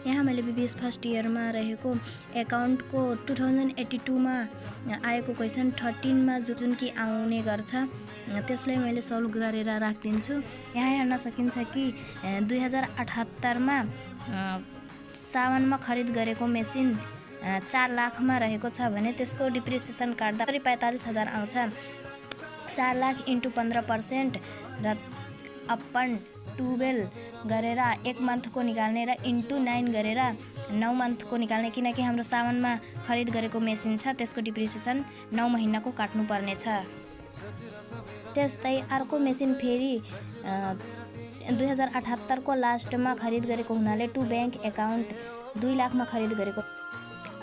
यहाँ मैले BBS first इयरमा रहेको एकाउन्टको 2082 मा आएको क्वेसन 13 मा जुन कि आउने गर्छ त्यसलाई मैले सल्भ गरेर राखिदिन्छु। यहाँ हेर्न सकिन्छ कि 2078 मा साउनमा खरिद गरेको मेसिन 4 लाखमा रहेको छ भने त्यसको डिप्रिसिएसन काट्दा 45,000 आउँछ। 4 लाख इन्टु 15% र अपन 12 गरेर 1 मन्थको निकाल्ने र इन्टु 9 गरेर 9 मन्थको निकाल्ने, किनकि हाम्रो साउनमा खरिद गरेको मेसिन छ त्यसको डिप्रिसिएसन 9 महिनाको काट्नु पर्ने छ। त्यस्तै अर्को मेसिन फेरि 2078 को लास्टमा खरिद गरेको हुनाले टु ब्याङ्क एकाउन्ट 2 लाखमा खरिद गरेको।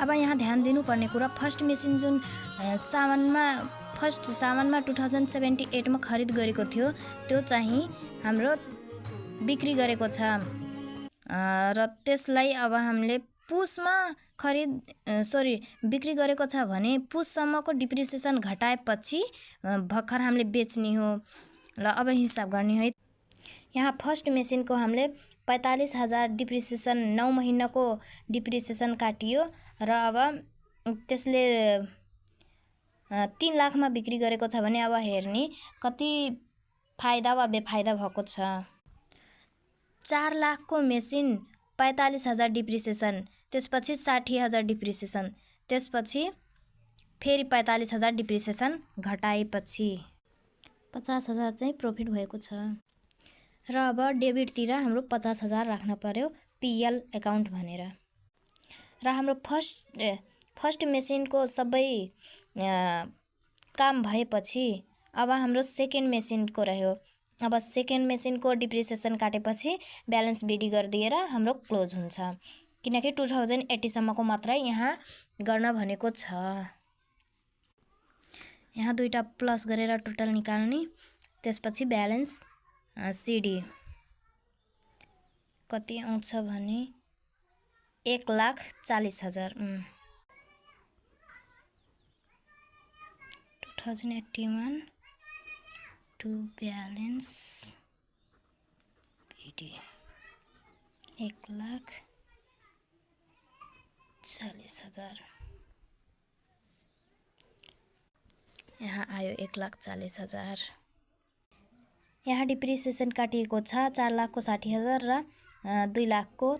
अब यहाँ ध्यान दिनुपर्ने कुरा फर्स्ट मेसिन जुन फर्स्ट साउनमा 2078 मा खरिद गरेको थियो त्यो चाहिँ हाम्रो बिक्री गरेको छ र त्यसलाई अब हामीले पुसमा बिक्री गरेको छ भने पुससम्मको डिप्रिसिएसन घटाएपछि भर्खर हामीले बेच्ने हो। ल अब हिसाब गर्ने है। यहाँ फर्स्ट मेसिनको हामीले 45,000 डिप्रिसिएसन 9 महिनाको डिप्रिसिएसन काटियो र अब त्यसले 3 लाखमा बिक्री गरेको छ भने अब हेर्ने कति फाइदा वा बेफाइदा भएको छ। 4 लाखको मेसिन 45,000 डिप्रिसिएसन, त्यसपछि 60,000 डिप्रिसिएसन, त्यसपछि फेरि 45,000 डिप्रिसिएसन घटाएपछि 50,000 चाहिँ प्रफिट भएको छ। र अब डेबिटतिर हाम्रो 50,000 राख्न पर्यो पिएल एकाउन्ट भनेर। र हाम्रो फर्स्ट मेसिनको सबै काम भएपछि अब हाम्रो सेकेन्ड मेसिनको रह्यो। अब सेकेन्ड मेसिनको डिप्रिसिएसन काटेपछि ब्यालेन्स बिडी गरिदिएर हाम्रो क्लोज हुन्छ, किनकि 2080 सम्मको मात्रै यहाँ गर्न भनेको छ। यहाँ दुईटा प्लस गरेर टोटल निकाल्ने, त्यसपछि ब्यालेन्स सिडी कति आउँछ भने 1,40,000। 2081 टु ब्यालेन्स बिडी 1,40,000 यहाँ आयो 1,40,000। यहाँ डिप्रिसिएसन काटिएको छ 4 लाखको 60,000 र 2 लाखको